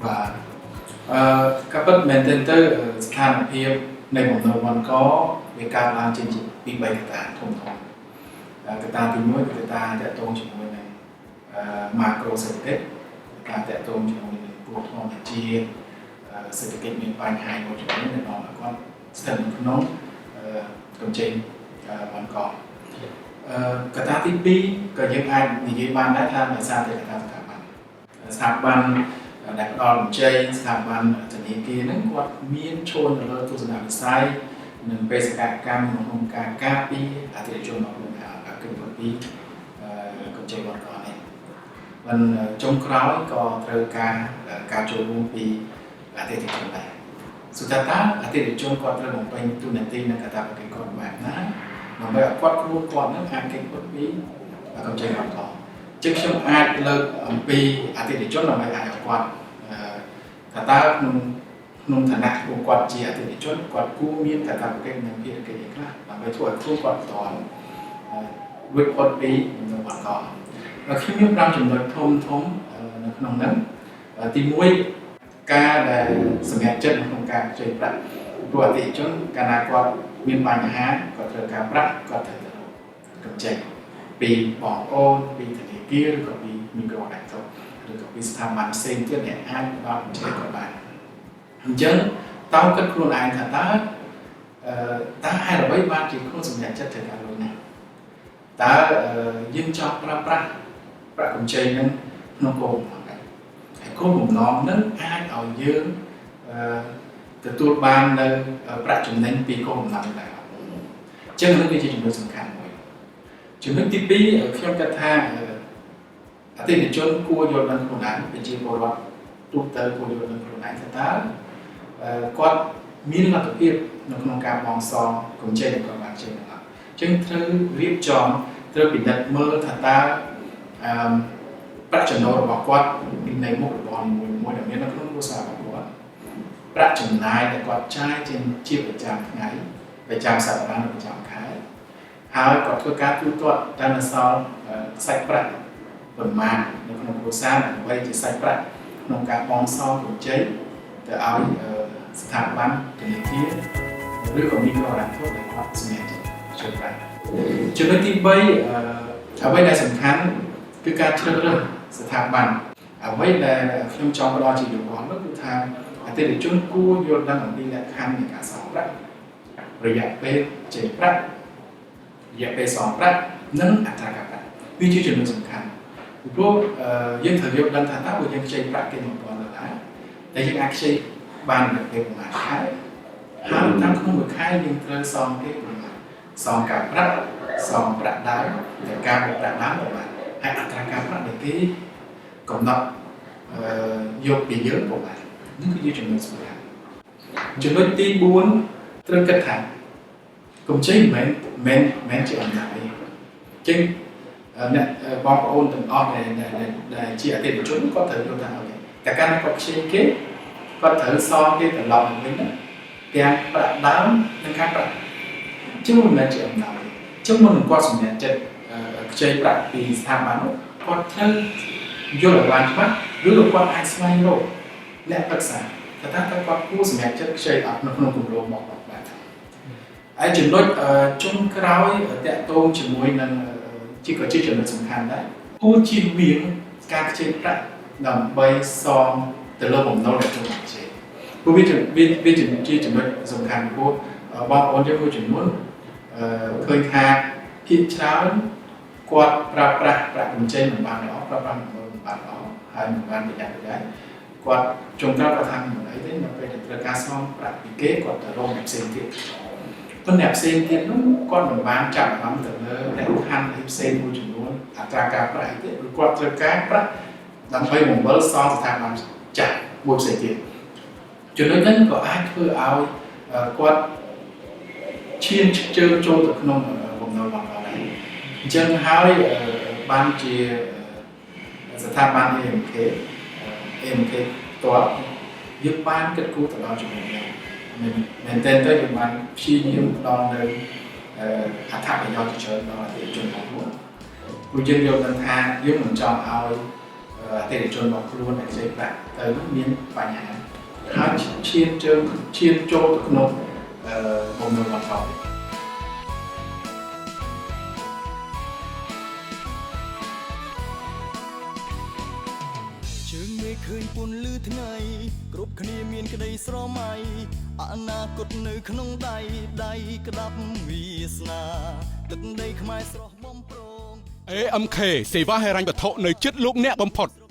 បាទអឺក៏ពិតមែនទែនទៅស្ថានភាពនៃបំណុលវ័ណ្ឌកវាកើតឡើងចេញជាពី3កត្តាធំធំកត្តាទី1គឺកត្តាទាក់ទងជាមួយនឹងអឺម៉ាក្រូសេដ្ឋកិច្ចការទាក់ទងជាមួយនឹងគ្រោះធម្មជាតិសេដ្ឋកិច្ចមានបញ្ហាមួយចំនួនដែលនាំឲ្យគាត់ស្ថិតនៅក្នុងកម្ចីវ័ណ្ឌកកត្តាទី2ក៏យើងអាចនិយាយបានដែរថាដោយសារតែកត្តាស្ថាប័នដែលផ្ដល់កម្ចីស្ថាប័នធនាគារហ្នឹងគាត់មានឈរនៅលើទស្សនវិស័យនិងបេសកកម្មក្នុងការការពារអតិថិជនរបស់ខ្លួនឲ្យគេចផុតពីកម្ចីវ័ណ្ឌកនេះមិនចុងក្រោយក៏ត្រូវការការចូលរួមពីអតិថិជនដែរសុទ្ធតែតើអតិថិជនគាត់ត្រូវបំពេញតួនាទីនិងកាតព្វកិច្ចគាត់បែបណាដើម្បីឲ្យគាត់ខ្លួនគាត់នឹងអាចគេចផុតពីកម្ចីវ័ណ្ឌកជាងខ្ញុំអាចលើកអំពីអតិថិជនដើម្បីអាចឲ្យគាត់ថាតើក្នុងក្នុងឋានៈរបស់គាត់ជាអតិថិជនគាត់គួរមានកាតព្វកិច្ចនិងភារកិច្ចអីខ្លះដើម្បីធ្វើឲ្យខ្លួនគាត់បន្តរួចផុតពីបំណុលវ័ណ្ឌកខ្ញុំមាន5ចំណុចធំធំនៅក្នុងហ្នឹងទី1ការដែលសម្រេចចិត្តក្នុងការខ្ចីប្រាក់ព្រោះអតិថិជនកាលណាគាត់មានបញ្ហាគាត់ត្រូវការប្រាក់គាត់ត្រូវទៅកម្ចីពីបងប្អូនពីធនាគារឬក៏ពីមីក្រូហិរញ្ញវត្ថុឬក៏ពីស្ថាប័នផ្សេងទៀតដែលអាចផ្ដល់កម្ចីគាត់បានអញ្ចឹងតើគិតខ្លួនឯងថាតើអឺតើហេតុអ្វីបានជាខ្លួនសម្រេចចិត្តត្រូវការលុយនេះតើយើងចង់ប្រើប្រាស់ប្រាក់កម្ចីនឹងក្នុងគោលបំណងដែរហើយគោលបំណងនឹងអាចឲ្យយើងអឺទទួលបាននៅប្រាក់ចំណេញពីគោលបំណងដែរអញ្ចឹងនេះគឺជាចំណុចសំខាន់មួយចំណុចទី2ខ្ញុំគិតថាអតិថិជនគួរយល់ដឹងខ្លួនឯងប្រជាពលរដ្ឋទូទៅគួរយល់ដឹងខ្លួនឯងថាតើគាត់មានលទ្ធភាពនៅក្នុងការបង់សងកម្ចីដែលគាត់បានខ្ចីមកអញ្ចឹងត្រូវរៀបចំត្រូវពិនិត្យមើលថាតើអឺប្រាក់ចំណូលរបស់គាត់នៃមុខរបរនីមួយៗដែលមាននៅក្នុងគ្រួសាររបស់គាត់ប្រាក់ចំណាយដែលគាត់ចាយជាប្រចាំថ្ងៃប្រចាំសប្តាហ៍និងប្រចាំខែហើយគាត់ធ្វើការទូទាត់តើនៅសល់សាច់ប្រាក់ប៉ុន្មាននៅក្នុងគ្រួសារដើម្បីជាសាច់ប្រាក់ក្នុងការបង់សងកម្ចីទៅឲ្យស្ថាប័នធនាគារឬក៏មីក្រូហិរញ្ញវត្ថុដែលគាត់សម្រេចចិត្តជួយប្រាក់ចំណុចទី3អ្វីដែលសំខាន់គឺការជ្រើសរើសស្ថាប័នអ្វីដែលខ្ញុំចង់ផ្ដល់ជាយោបល់នោះគឺថាអតិថិជនគួរយល់ដឹងអំពីលក្ខខណ្ឌនៃការសងប្រាក់រយៈពេលចេញប្រាក់រយៈពេលសងប្រាក់និងអត្រាការប្រាក់វាជាចំណុចសំខាន់ពីព្រោះយើងត្រូវយល់ដឹងថាតើបើយើងខ្ចីប្រាក់គេ1000ដុល្លារតែយើងអាចខ្ចីបានរយៈពេលប្រហែលខែហើយតាមក្នុងមួយខែយើងត្រូវសងគេប្រហែលសងការប្រាក់សងប្រាក់ដើមតែការប្រាក់ដើមប្រហែលហើយអត្រាការប្រាក់ដែលគេកំណត់យកពីយើងប្រហែលនេះគឺជាចំណុចសំខាន់ចំណុចទី4ត្រូវគិតថាកម្ចីមិនមែនមិនជាអំណាចទេជាងអ្នកបងប្អូនទាំងអស់ដែលដែលជាអតិថិជនគាត់ត្រូវយល់ថា OK តែកាលណាគាត់ខ្ចីគេគាត់ត្រូវសងគេត្រឡប់មកវិញណាទាំងប្រាក់ដើមនិងការប្រាក់ជាងមិនមែនជាអំណាចទេជាងមុននឹងគាត់សម្រេចចិត្តខ្ចីប្រាក់ពីស្ថាប័ននោះគាត់ត្រូវយល់ឲ្យបានច្បាស់ឬក៏គាត់អាចស្វែងរកអ្នកប្រឹក្សាថាតើគាត់គួរសម្រេចចិត្តខ្ចីអត់នៅក្នុងគម្រោងមកបាទហើយចំណុចចុងក្រោយទាក់ទងជាមួយនឹងជាក៏ជាចំណុចសំខាន់ដែរគួរជៀសវាងការខ្ចីប្រាក់ដើម្បីសងទៅលើបំណុលដែលខ្លួនបានខ្ចីព្រោះវាវាវាជាចំណុចសំខាន់ព្រោះបងប្អូនយើងមួយចំនួនឃើញថាភាគច្រើនគាត់ប្រើប្រាស់ប្រាក់កម្ចីមិនបានល្អប្រើប្រាស់បំណុលមិនបានល្អហើយមិនបានប្រយ័ត្នប្រយែងគាត់ចុងក្រោយគាត់ថាមិនអីទេនៅពេលដែលត្រូវការសងប្រាក់ពីគេគាត់ទៅរកអ្នកផ្សេងទៀតប៉ុន្តែអ្នកផ្សេងទៀតនោះគាត់មិនបានចាប់អារម្មណ៍ទៅលើលក្ខខណ្ឌអីផ្សេងមួយចំនួនអត្រាការប្រាក់អីទេព្រោះគាត់ត្រូវការប្រាក់ដើម្បីបង្វិលសងស្ថាប័នចាស់មួយផ្សេងទៀតចំណុចហ្នឹងក៏អាចធ្វើឲ្យគាត់ឈានជើងចូលទៅក្នុងបំណុលរបស់គាត់ដែរអញ្ចឹងហើយបានជាស្ថាប័ន AMK ផ្ទាល់យើងបានគិតគូរទៅដល់ចំណុចនេះមែនមែនទែនទៅយើងបានព្យាយាមផ្ដល់នៅអត្ថប្រយោជន៍ជាច្រើនដល់អតិថិជនរបស់ខ្លួនព្រោះយើងយល់ដឹងថាយើងមិនចង់ឲ្យ អតិថិជនរបស់ខ្លួនដែលខ្ចីប្រាក់ទៅនោះមានបញ្ហាហើយឈានជើងឈានចូលទៅក្នុងបំណុលវណ្ឌកទៀត ជើងមេឃើញពន្លឺថ្ងៃគ្រប់គ្នាមានក្តីស្រមៃអនាគតនៅក្នុងដៃដៃក្តាប់វាសនាទឹកដីខ្មែរស្រស់បំព្រង AMK សេវាហិរញ្ញវត្ថុនៅជិតលោកអ្នកបំផុត។